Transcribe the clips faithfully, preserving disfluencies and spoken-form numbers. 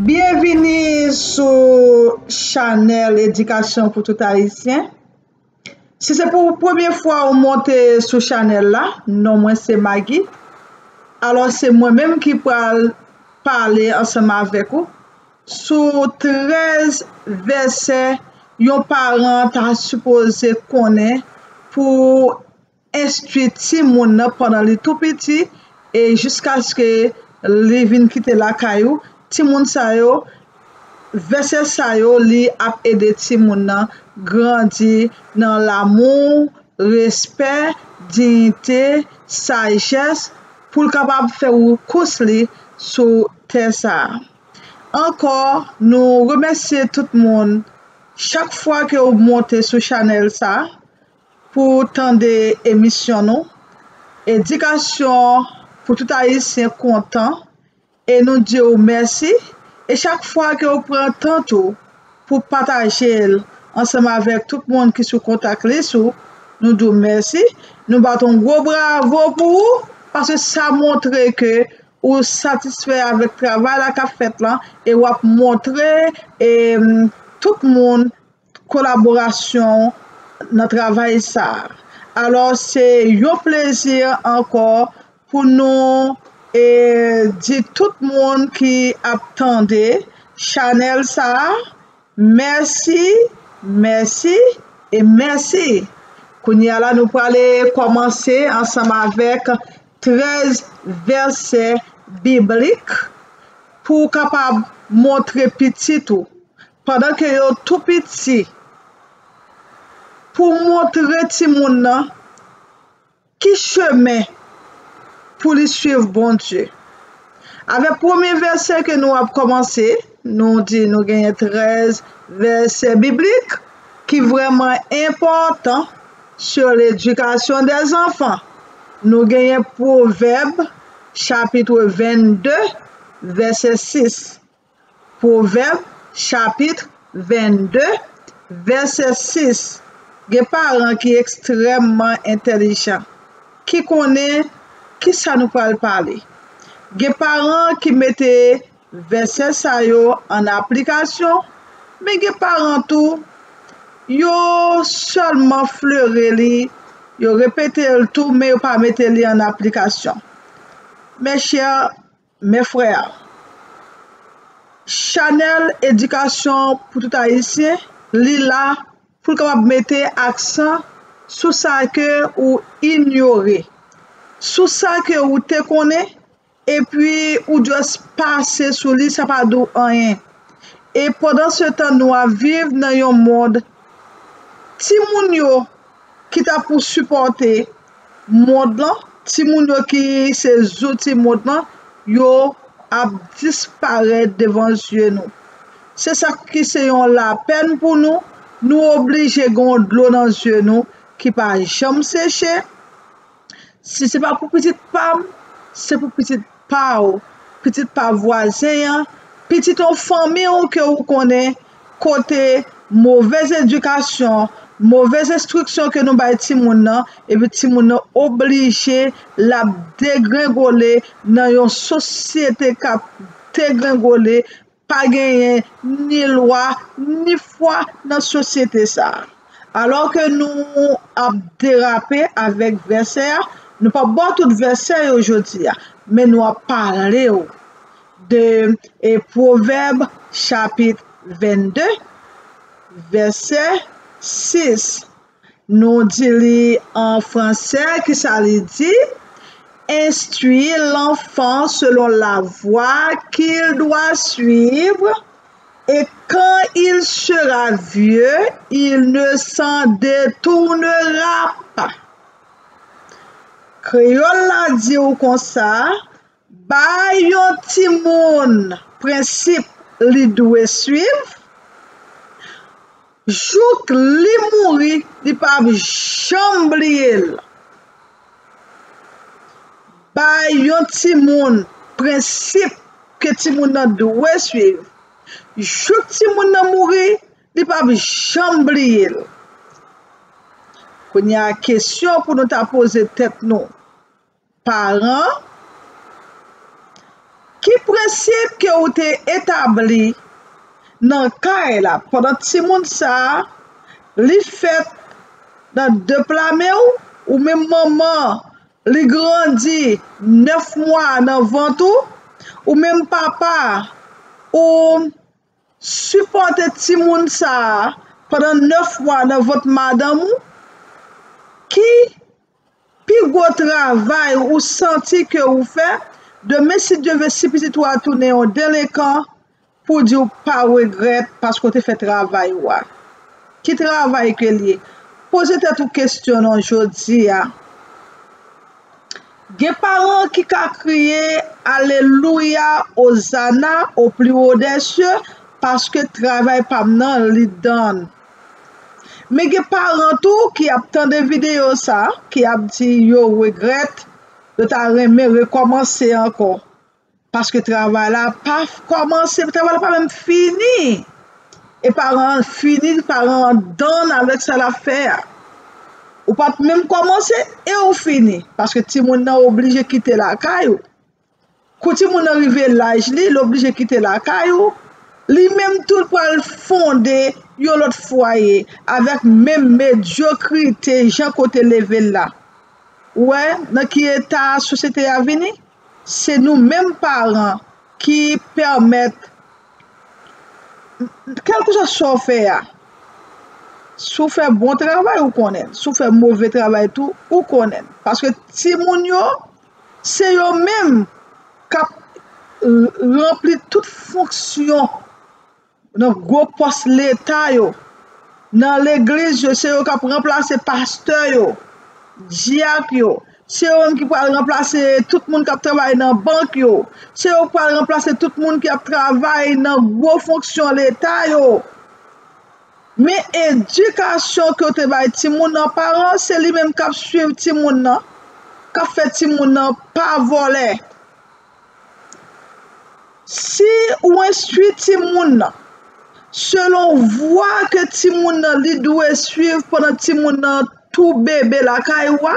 Byenvini sou chanèl Edikasyon pou tout Ayisyen. Si se pou premye fwa ou monte sou chanèl la, non mwen se Maggie. Alò, se mwen menm ki pral pale ansanm avèk ou sou trèz vèsè yon paran ta sipoze konnen pou enstwi timoun nan pandan li tou piti e jiskaske li vin kite lakay ou. Timoun sa yo, vèsè sa yo, li ap ede timoun nan grandi nan lamou, respè, diyite, sajès, pou l kapab fè woukous li sou tè sa a. Ankò, nou remèsye tout moun chak fwa ke w monte sou chanèl sa a pou tande emisyon nou. Edikasyon pou tout Ayisyen kontan e nou di w mèsi. E chak fwa ke w pran tan tou pou pataje l ansanm avèk tout moun ki sou kontak lis ou, nou di w mèsi. Nou bat yon gwo bravo pou ou, paske sa montre ke ou satisfè avèk travay la k ap fèt lan e w ap montre e, tout moun kolaborasyon nan travay sa a. Alò, se yon plezi ankò pou nou e, di tout moun ki ap tande chanèl sa a, mèsi, mèsi e mèsi. Kounye a la, nou prale kòmanse ansanm avèk trèz vèsè biblik pou w kapab montre pitit ou, pandan ke yo tou piti, pou montre timoun nan ki chemen pou li swiv Bondye. Avèk premye vèsè ke nou ap kòmanse, nou di nou genyen trèz vèsè biblik ki vrèman enpòtan sur l'éducation des enfants. Nou genyen Pwovèb, chapit vennde, vèsè sis. Pwovèb, chapit vennde, vèsè sis. Gen paran ki ekstrèmman entèlijan, ki konnen ki sa nou pral pale. Gen paran ki mete vèsè sa yo an aplikasyon, men gen paran tou, yo sèlman fleure li, yo repete l tou, men yo pa mete li an aplikasyon. Mes chers, mes frères, chanèl Edikasyon pou tout Ayisyen, li la pou l kapab mete aksan sou sa ke ou inyore, sou sa ke ou te konnen, epi ou just pase sou li, sa pa di w anyen. E pandan se tan, nou ap viv nan yon mond, timoun yo ki ta pou sipòte mond lan, timoun yo ki se zouti mond lan, yo ap disparèt devan zye nou. Se sa ki se yon lapèn pou nou. Nou oblije gen yon dlo nan zye nou ki pa janm seche. Si se pa pou pitit pa m, se pou pitit pa w, pitit pa vwazen an, pitit yon fanmi w ke ou konnen, kote movèz edikasyon, movèz enstriksyon ke nou bay timoun nan, epi timoun nan oblije l ap degrengole nan yon sosyete k ap degrengole, pa genyen ni lwa, ni fwa nan sosyete sa a. Alò ke nou ap derape avèk vèsè a, nou p ap ba w tout vèsè yo jodi a, men nou ap pale w de e, Pwovèb chapit vennde, vèsè sis. Nou di li an fransè, ki sa li di? Instruis l'enfant selon la voie qu'il doit suivre, et quand il sera vieux, il ne s'en détournera pas. Kreyòl la di w konsa, bay yon timoun prensip li dwe swiv, jouk li mouri, li p ap janm bliye l. Bay yon timoun prensip ke timoun nan dwe swiv. Jouk timoun nan mouri, li p ap janm bliye l. Kounye a, kesyon pou nou ta poze tèt nou, paran, Ki prensip ke ou te etabli nan kay la pandan timoun sa a, li fèt nan de pla men w, ou menm manman, li grandi nèf mwa nan vant ou, ou menm papa, ou sipòte timoun sa a pandan nèf mwa nan vant madanm ou, ki pi gwo travay ou santi ke ou fè, demen si Dye ve, si pitit ou a tounen yon delenkan, pou di w pa regrèt paske w te fè travay ou a. Ki travay ke l ye? Poze tèt ou kesyon non jodi a. Gen paran ki ka kriye alelouya, ozana, o pli wo dè sye, paske travay pa m nan li done. Men gen paran tou ki ap tande videyo sa, ki ap di yo regrèt, yo ta renmen rekòmanse ankò. Paske travay la pa kòmanse, travay la pa menm fini. E paran an fini, paran an done avèk sa l ap fè a. Ou pa t menm kòmanse e ou fini. Paske timoun nan oblije kite lakay ou. Kou timoun nan rive laj li, li oblije kite lakay ou. Li menm tou l pral fonde yon lòt fwaye avèk menm medyokrite jan ke w te leve l la. Ou wè nan ki eta sosyete a vini? Se nou menm paran ki pèmèt, kèlkeswa sa w fè a, si w fè bon travay, ou konnen l. Si w fè move travay tou, ou konnen l. Paske timoun yo, se yo menm k ap ranpli tout fonksyon nan gwo pòs leta yo, nan legliz yo, se yo k ap ranplase pastè yo, dyak yo, se yo menm ki pral ranplase tout moun k ap travay nan bank yo, se yo k pral ranplase tout moun ki ap travay nan gwo fonksyon leta yo. Men edikasyon ke w te bay timoun nan, paran, se li menm k ap swiv timoun nan, k ap fè timoun nan pa vòlè. Si ou enstwi timoun nan selon vwa ke timoun nan li dwe swiv pandan timoun nan tou bebe lakay ou a,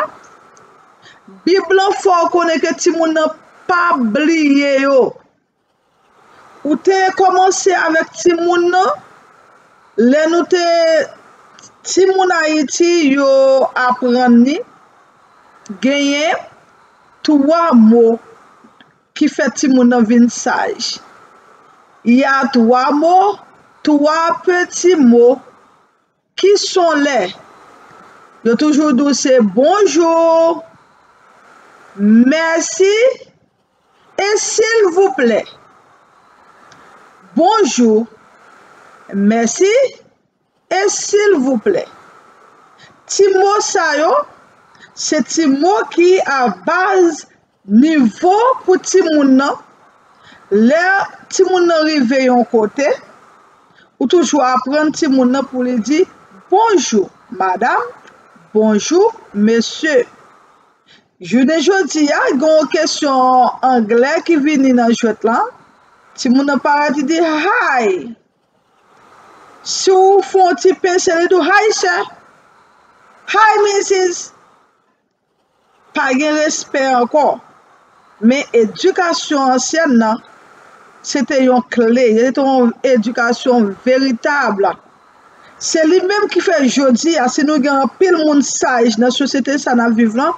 Bib lan fè w konnen ke timoun nan pa bliye yo. Ou te kòmanse avèk timoun nan, lè nou te timoun Ayiti, yo aprann li genyen twa mo ki fè timoun nan vin saj. Il y a trois mots, trois petits mots. Qui sont les? Yo toujou di w se bonjou, mèsi e silvouplè. Bonjou, mèsi e silvouplè. Ti mo sa yo, se ti mo ki a baz nivo pou timoun nan. Lè timoun nan rive yon kote, ou toujou aprann timoun nan pou li di bonjou, madam, bonjou, mesye. Jounen jodi a, gen yon kesyon anglè ki vini nan jwèt lan. Timoun nan parèt, li di hi. Si w fè yon ti pense, li di w hi, sir. Hi, missis. Pa gen respè ankò. Men edikasyon ansyèn nan, se te yon kle, se te yon edikasyon veritab. Se li menm ki fè jodi a, si nou gen anpil moun saj nan sosyete sa n ap viv lan,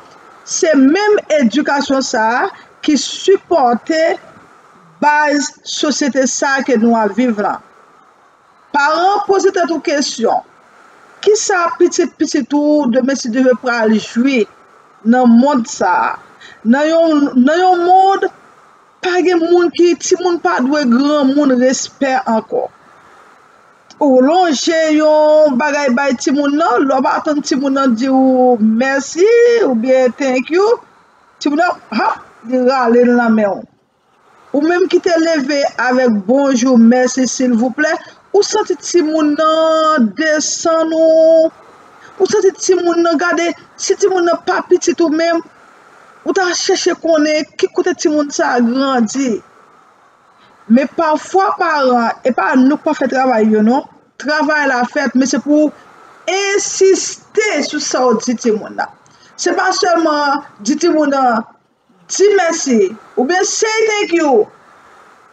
se menm edikasyon sa a ki sipòte baz sosyete sa a ke nou ap viv lan. Paran, poze tèt ou kesyon, kisa pitit pitit ou demen si Dye ve pral jwi nan mond sa a? Nan yon, nan yon mond, pa gen moun ki, timoun pa dwe granmoun respè ankò. Ou lonje yon bagay bay timoun nan, lè w pa tann timoun nan di w mèsi oubyen thank you, timoun nan, hap, li rale l nan men w. Ou menm ki te leve avèk bonjou, mèsi, silvouplè, ou santi timoun nan desann ou. Ou santi timoun nan, gade, si timoun nan pa pitit ou menm, ou ta chèche konnen ki kote timoun sa a grandi. Men pafwa paran, e pa nou k pa fè travay yo non. Travay la fèt, men se pou w ensiste sou sa w di timoun nan. Se pa sèlman di timoun nan, di mèsi, oubyen say thank you.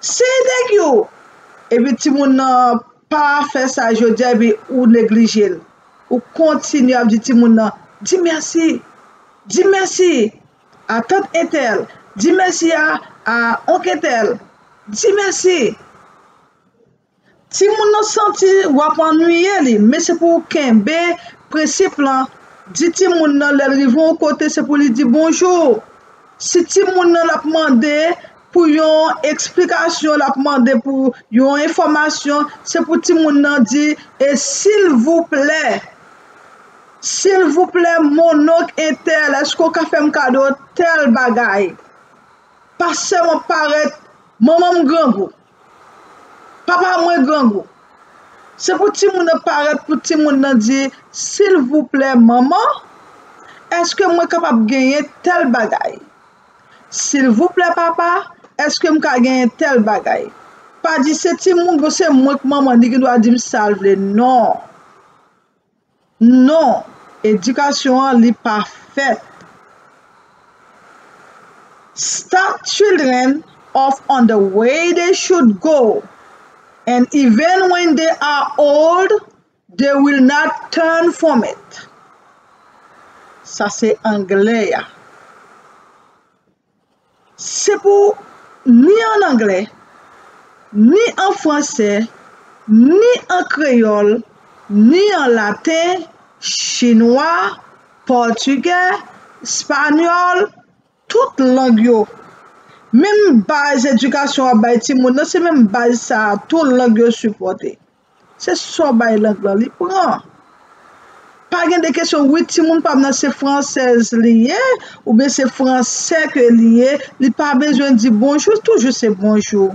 Say thank you. Epi timoun nan pa fè sa jodi a, epi ou neglije l. Ou kontinye ap di timoun nan, di mèsi. Di mèsi a tant entèl. Di mèsi a, a onk entèl. Di mèsi. Timoun nan santi w ap annuiye li, men se pou w kenbe prensip lan. Di timoun nan lè l rive yon kote, se pou li di bonjou. Si timoun nan l ap mande pou yon eksplikasyon, l ap mande pou yon enfòmasyon, se pou timoun nan di, e silvouplè, silvouplè, mononk entèl, èske w ka fè m kado tèl bagay? Pa sèlman parèt, manman m grangou. Papa mwen grangou. Se pou timoun nan parèt, pou timoun nan di, silvouplè, manman, èske mwen kapab genyen tèl bagay? Silvouplè, papa, èske m ka genyen tèl bagay? Pa di se timoun, bon, se mwen k manman, li gen dwa di m sa l vle. Non. Non, edikasyon an li pa fèt. Start children off on the way they should go, and even when they are old, they will not turn from it. Sa se anglè a. Se pou ni an anglè, ni an fransè, ni an kreyòl, ni an laten, chinwa, pòtigè, espanyòl, tout lang yo. Menm baz edikasyon w ap bay timoun nan, se menm baz sa a, tout lang yo sipòte. Se sa w bay lang lan, li pran. Pa gen de kesyon, wi, timoun pa m nan se fransèz li ye, oubyen se fransè ke li ye, li pa bezwen di bonjou, toujou se bonjou.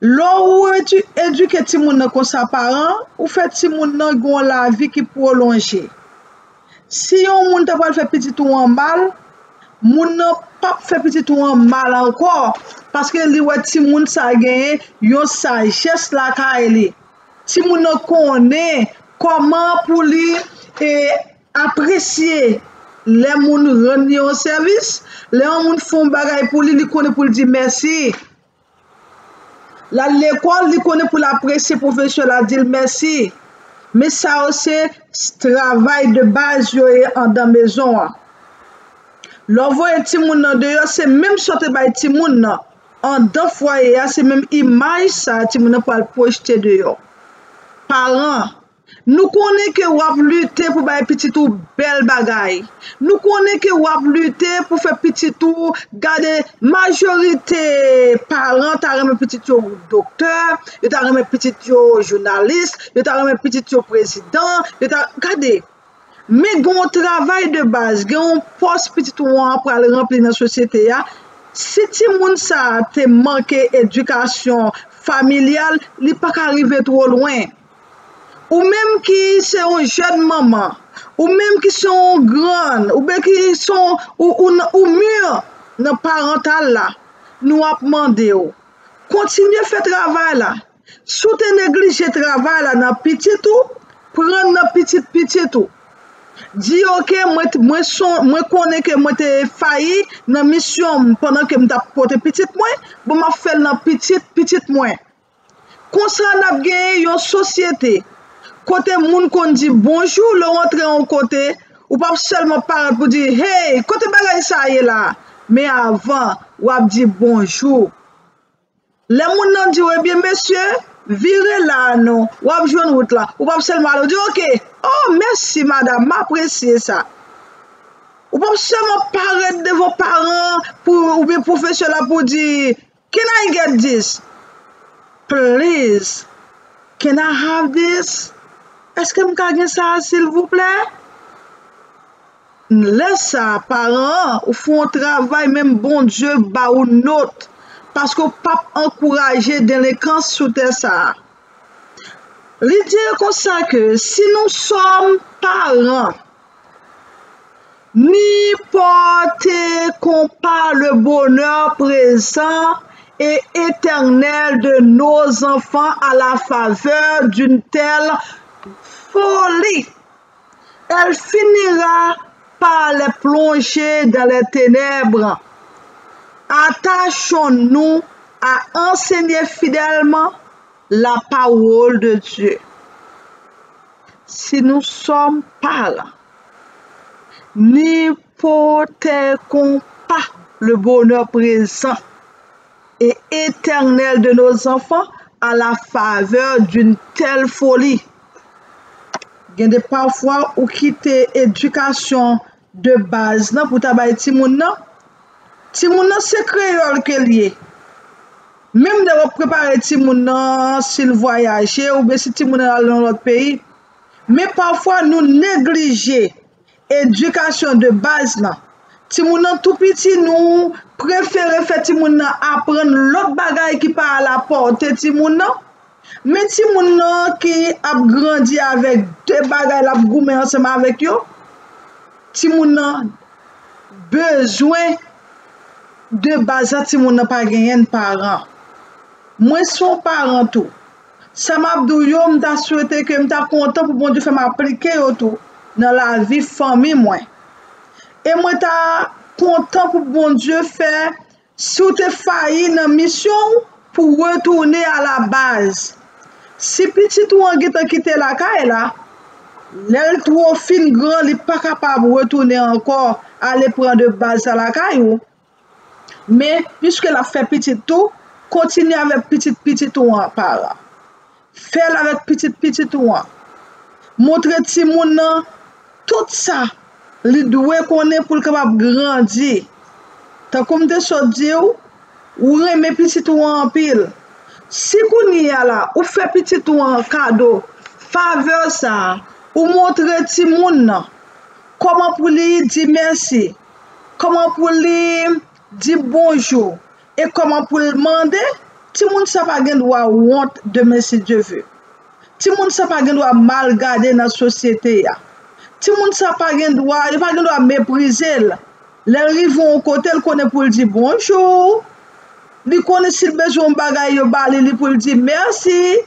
Lè w edi- edike timoun nan konsa, paran, ou fè timoun nan gen yon lavi ki pwolonje. Si yon moun ta pral fè pitit ou an mal, moun nan p ap fè pitit ou an mal ankò, paske li wè timoun sa genyen yon sajès lakay li. Timoun nan konnen kòman pou li e, apresye lè moun rann li yon sèvis, lè yon moun fè yon bagay pou li, li konnen pou l di mèsi. L al lekòl, li konnen pou l apresye pwofesè la, di l mèsi. Men sa yo se travay de baz yo ye anndan mezon an. Lè w voye timoun nan deyò, se menm sa w te bay timoun nan anndan fwaye a, se menm imaj sa a timoun nan pral pwojte deyò. Paran, nou konnen ke w ap lite pou bay pitit ou bèl bagay. Nou konnen ke w ap lite pou fè pitit ou gade. Majorite paran ta renmen pitit yo doktè, yo ta renmen pitit yo jounalis, yo ta renmen pitit yo prezidan, yo ta, gade. Men gen yon travay de baz, gen yon pòs pitit ou an pral ranpli nan sosyete a. Si timoun sa a te manke edikasyon familyal, li pa ka rive twò lwen. Ou menm ki se yon jèn manman, ou menm ki se yon grann, oubyen ki se yon, ou, ou, ou mir nan parantal la, nou ap mande w, kontinye fè travay la. Si w te neglije travay la nan pitit ou, pran nan pitit pitit ou. Di, oke, mwen, mwen, son, mwen konnen ke mwen te fayi nan misyon m pandan ke m t ap pote pitit mwen, bon, m ap fè l nan pitit pitit mwen. Konsa, n ap genyen yon sosyete kote moun konn di bonjou lè w antre yon kote, ou p ap sèlman parèt pou di, hey, kote bagay sa a ye la? Men avan, w ap di bonjou. Lè moun nan di w, ebyen, mesye, vire la a non, w ap jwenn wout la. Ou p ap sèlman ale, w di, oke, oh, mèsi, madanm, m apresye sa. Ou p ap sèlman parèt devan paran pou, oubyen pwofesè la pou di, can I get this? Please, can I have this? Èske m ka gen sa a, silvouplè? Lè sa a, paran an, ou fè yon travay, menm Bondye ba ou nòt, paske w p ap ankouraje delenkans sou tè sa a. Li di konsa ke si nous sommes parents, n'y portez compas le bonheur présent et éternel de nos enfants à la faveur d'une telle folie. Elle finira par les plonger dans les ténèbres. Attachons-nous à enseigner fidèlement la parole de Dieu. Si nous sommes parents, n'hypothéquons pas le bonheur présent et éternel de nos enfants à la faveur d'une telle folie. Gen de pafwa ou kite edikasyon de baz nan pou ta bay timoun nan. Timoun nan se kreyòl ke l ye. Menm lè w ap prepare timoun nan, si l vwayaje oubyen si timoun nan al nan lòt peyi. Men pafwa nou neglije edikasyon de baz nan. Timoun nan tou piti, nou prefere fè timoun nan aprann lòt bagay ki pa alapòte timoun nan. Men timoun nan ki ap grandi avèk de bagay l ap goumen ansanm avèk yo, timoun nan bezwen de baz la, timoun nan pa genyen paran. Mwen se yon paran tou. Sa m ap di w yo, m ta swete ke m ta kontan pou Bondye fè m aplike yo tou nan lavi fanmi mwen. E mwen ta kontan pou Bondye fè, si w te fayi nan misyon w, pou w retounen a la baz. Si pitit ou an gentan kite lakay la, lè l twò fin gran, li pa kapab retounen ankò, ale pran de baz sa lakay ou. Men, piske l ap fè pitit tou, kontinye avèk pitit pitit ou an, paran. Fè l avèk pitit pitit ou an. Montre timoun nan tout sa li dwe konnen pou l kapab grandi. Tankou m te sot di w, ou renmen pitit ou an anpil. Si kounye a la, ou fè pitit ou an kado favè sa a, ou montre timoun nan kòman pou li di mèsi, kòman pou li di bonjou, e kòman pou l mande, timoun sa pa gen dwa wont demen si Dye ve. Timoun sa pa gen dwa mal gade nan sosyete a. Timoun sa pa gen dwa, yo pa gen dwa meprize l. Lè l rive yon kote, l konnen pou l di bonjou. Li konnen si l bezwen yon bagay, yo ba li li pou l di mèsi.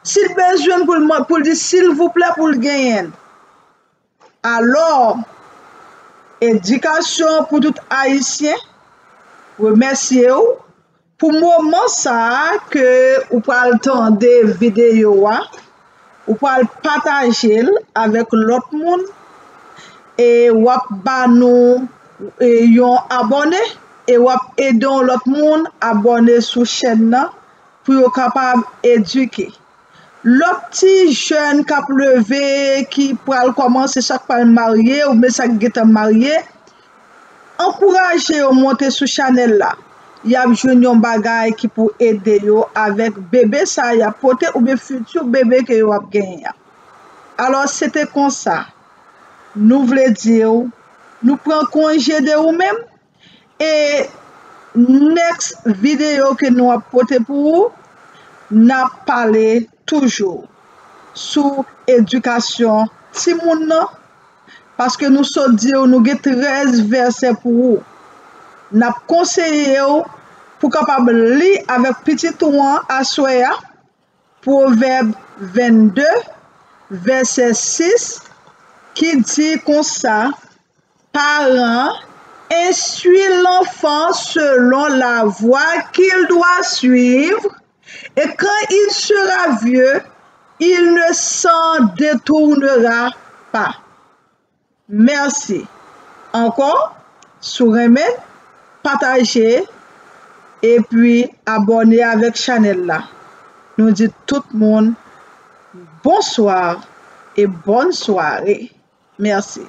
Si l bezwen pou l, pou l di silvouplè pou l genyen l. Alò, edikasyon pou tout Ayisyen, remèsye w pou moman sa a ke ou pral tande videyo a, ou pral pataje l avèk lòt moun, e w ap ba nou, e, yon abòne, e w ap ede yon lòt moun abòne sou chèn nan pou yo kapab edike. Lòt ti jèn k ap leve, ki pral kòmanse, sa k pral marye oubyen sa k gentan marye, ankouraje yo monte sou chanèl la. Y ap jwenn yon bagay ki pou ede yo avèk bebe sa y ap pote oubyen fiti bebe ke yo ap genyen an. Alò, se te konsa. Nou vle di w, nou pran konje de ou menm. E next videyo ke nou ap pote pou ou, n ap pale toujou sou edikasyon timoun nan, paske nou sot di w nou gen trèz vèsè pou ou. N ap konseye w pou kapab li avèk pitit ou an aswè a, Pwovèb vennde, vèsè sis, ki di konsa, Parents, instruis l'enfant selon la voie qu'il doit suivre, et quand il sera vieux, il ne s'en détournera pas. Mèsi ankò. Si w renmen, pataje epi abòne avèk chanèl la. Nou di tout moun bonswa e bòn sware. Mèsi.